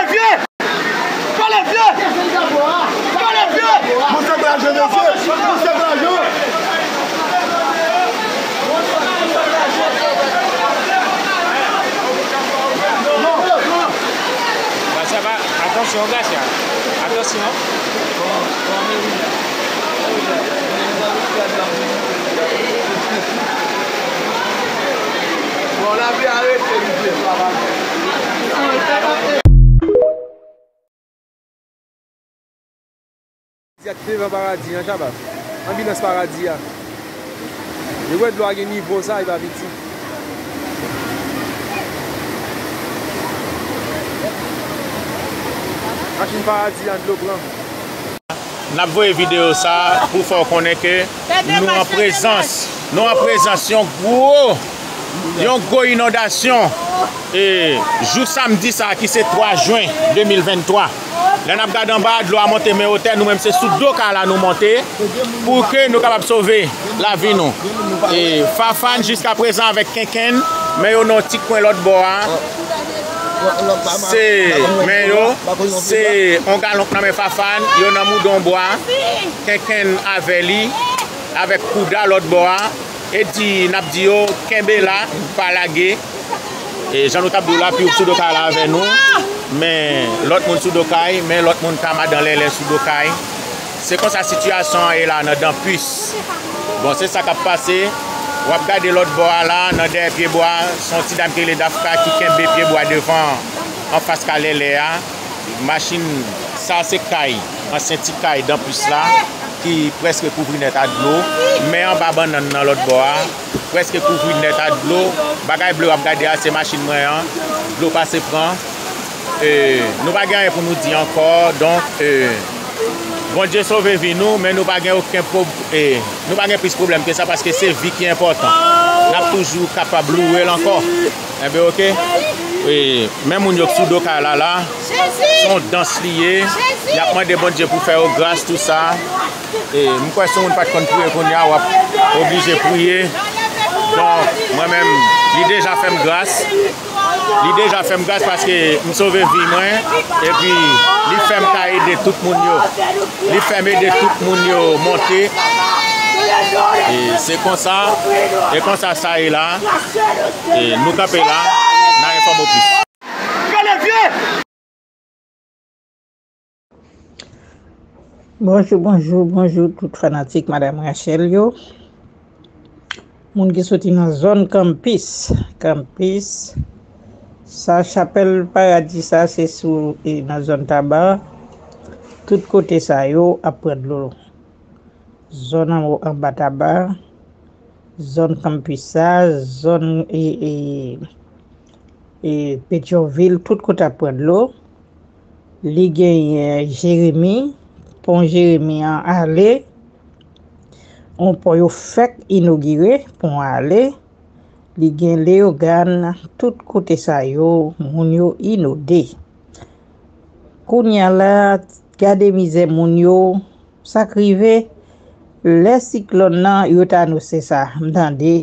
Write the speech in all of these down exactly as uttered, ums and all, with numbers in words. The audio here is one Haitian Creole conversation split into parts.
Vye! Pale vye! Pale vye! Monchè, blaje, mesye! Monchè, blaje! Sa va, atansyon, Gracia. Atansyon. Bon, lapli arete, misye. Ti ak devan paradi an, Shabba. Anbilans paradi a. Yo wè dlo a gen nivo sa, e pa piti. Machin paradi an, dlo pran. N ap voye videyo sa pou fè w konnen ke nou an prezans, nou an prezans yon gwo, yon gwo inondasyon. E, jou samdi sa ki se twa jen de mil venntwa. Lè n ap gade anba a, dlo a monte men wotè, nou menm se sou do kay la nou monte pou ke nou kapab sove lavi nou. E, Fafane jiska prezan avèk Kenkenn, men yo nan yon ti kwen lòt bò a. Se men yo, se yon galon k nan men Fafane, yo nan moudon bwa, Kenkenn avè li, avèk Kouda lòt bò a. Edi, n ap di yo, kenbe la, pa lage. E jan nou t ap di w la, Pyoup sou do kay la avè nou, men lòt moun sou do kay, men lòt moun ka madan Lèlè sou do kay. Se konsa sitiyasyon an ye la nan Dampus. Bon, se sa k ap pase. W ap gade lòt bò a la, nan dèyè pyebwa, se yon ti dam ki rele Dafka ki kenbe pyebwa devan, anfas kay Lèlè a. Machin, sa se kay, ansyen ti kay Dampus la, ki prèske kouvri nèt ak dlo. Men anba bannann nan lòt bò a, prèske kouvri nèt ak dlo. Bagay ble w ap gade a, se machin mwen an. Dlo pase pran. E, nou pa gen anyen pou nou di ankò. Donk, e, Bondye sove vi nou, men nou pa gen okenn pwob-, e, nou pa gen plis pwoblèm ke sa, paske se vi ki enpòtan. N ap toujou kapab louwe l ankò. Enben, oke. E, men moun yo k sou do kay la, la, se yon dans li ye. Y ap mande Bondye pou fè yo gras, tou sa. E, m kwè si yon moun pa t konn priye kounye a, w ap oblije priye. Donk, mwen menm, li deja fè m gras. Li deja fè m gras paske m sove vi mwen. Epi, li fè m ka ede tout moun yo. Li fè m ede tout moun yo monte. E se konsa, e konsa sa ye la. E nou kanpe la, n a enfòme w plis. Bonjou, bonjou, bonjou tout fanatik Madam Rachel yo. Moun ki soti nan zòn Kanpis, Kanpis, sa chapèl paradi sa se sou, e, nan zòn Taba. Tout kote sa yo ap pran dlo. Zòn anwo anba Taba, zòn Kanpis sa, zòn, e, e, e, Petyonvil, tout kote ap pran dlo. Li genyen Jeremi, pon Jeremi an ale. On pon yo fèk inogire, pon an ale. Li gen Leyogàn, tout kote sa yo, moun yo inonde. Kounye a la, gade mizè moun yo, sa k rive, lè siklòn nan, yo t anonse sa, m tande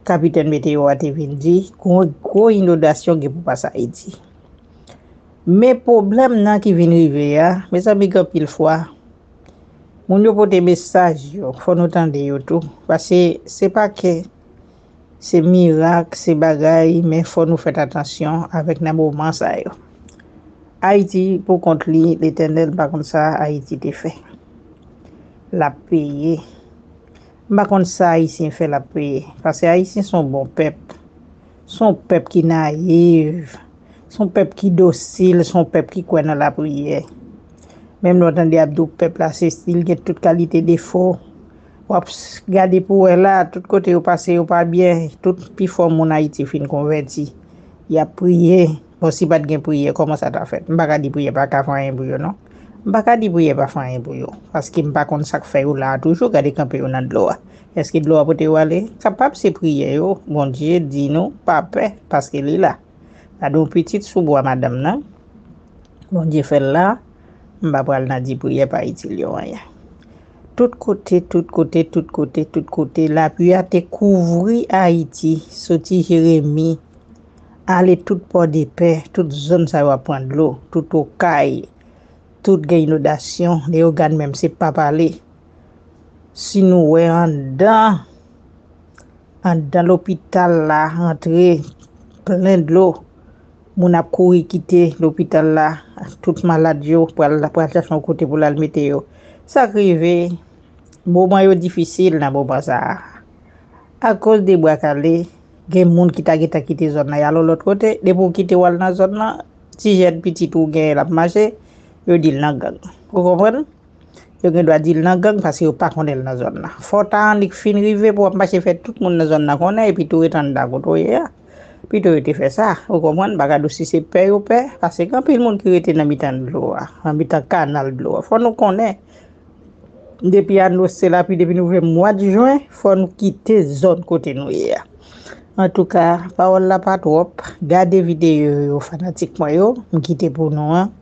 kapitèn meteo a te vin di, gwo, gwo inondasyon gen pou pase Ayiti. Men pwoblèm nan ki vin rive a, mezanmi, gen anpil fwa, moun yo pote mesaj yo, fò nou tande yo tou. Paske se pa ke se mirak, se bagay, men fò nou fè atansyon avèk nan moman sa yo. Ayiti, pou kont li, Letènèl pa konn sa Ayiti te fè. L ap peye. M pa konn sa Ayisyen fè l ap peye. Paske Ayisyen se yon bon pèp. Se yon pèp ki nayiv. Se yon pèp ki dosil, se yon pèp ki kwè nan lapriyè. Menm lè w tande y ap di w pèp la se, li gen tout kalite defo. W ap s-, gade pou wè la, tout kote yo pase yo pa byen. Tout pifò moun Ayiti fin konvèti. Y ap priye. Bon, si pa t gen priyè, kòman sa ta fèt? M pa ka di priyè pa ka fè anyen pou yo, non. M pa ka di priyè pa fè anyen pou yo. Paske m pa konn sa k fè yo la a toujou, gade kanpe yo nan dlo a. Èske dlo a pote yo ale? Kapab se priyè yo, Bondye di nou pa pè, paske li la. Gade yon pitit sou bwa madanm nan. Bondye fè l la, m pa pral nan di priyè pa itil yo anyen. Tout kote, tout kote, tout kote, tout kote, lapli a te kouvri Ayiti, soti Jeremi, Ale tout Pòdepè, tout zòn sa yo ap pran dlo, tout Okay, tout gen inondasyon, Leyogàn menm se pa pale. Si nou wè anndan, anndan lopital la rantre plen dlo, moun ap kouri kite lopital la, tout malad yo pral, pral chache yon kote pou l al mete yo. Sa k rive, moman yo difisil nan moman sa a. Akoz de bwa kale, gen moun ki ta gentan kite zòn nan, y al yon lòt kote. Depi w kite w al nan zòn nan, ti jèn pitit ou genyen l ap mache, yo di l nan gang. Ou konprann? Yo gen dwa di l nan gang paske yo pa konnen l nan zòn nan. Fò w ta annik fin rive pou w ap mache fè tout moun nan zòn nan konnen epi tou ret anndan kote w ye a. Pito yo te fè sa, ou konprann? Bagay dosye se pè yo pè, paske gen anpil moun ki rete nan mitan dlo a, nan mitan kanal dlo a. Fò nou konnen, depi anonse lapli, depi nou rive mwa de jen, fò nou kite zòn kote nou ye a. Antouka, pawòl la pa twòp. Gade videyo yo, fanatik mwen yo, m kite pou nou an.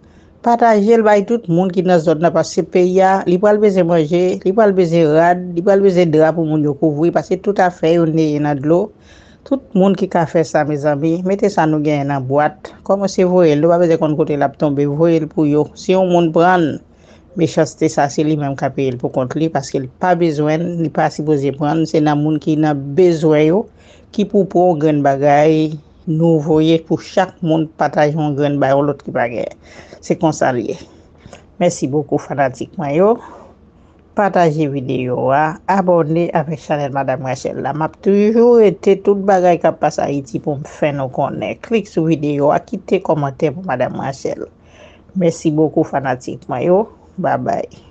Pataje l bay tout moun ki nan zòn nan, paske peyi a, li pral bezwen manje, li pral bezwen rad, li pral bezwen dra pou moun yo kouvri, paske tout afè yo neye nan dlo. Tout moun ki ka fè sa, mezanmi, mete sa nou genyen nan bwat. Kòmanse voye l, nou pa bezwen konn kote l ap tonbe, voye l pou yo. Si yon moun pran l, mechanste sa, se li menm k ap peye l pou kont li, paske l pa bezwen l, li pa sipoze pran l. Se nan moun ki nan bezwen yo, ki pou pran yon grenn bagay, nou voye pou chak moun pataje yon grenn bay yon lòt ki pa gen. Se konsa l ye. Mèsi bokou, fanatik mwen yo. Pataje videyo a, abòne avèk chanèl Madam Rachel la. M ap toujou rete tout bagay k ap pase Ayiti pou m fè nou konnen. Klik sou videyo a, kite kòmantè pou Madam Rachel. Mèsi bokou, fanatik mwen yo. Babay.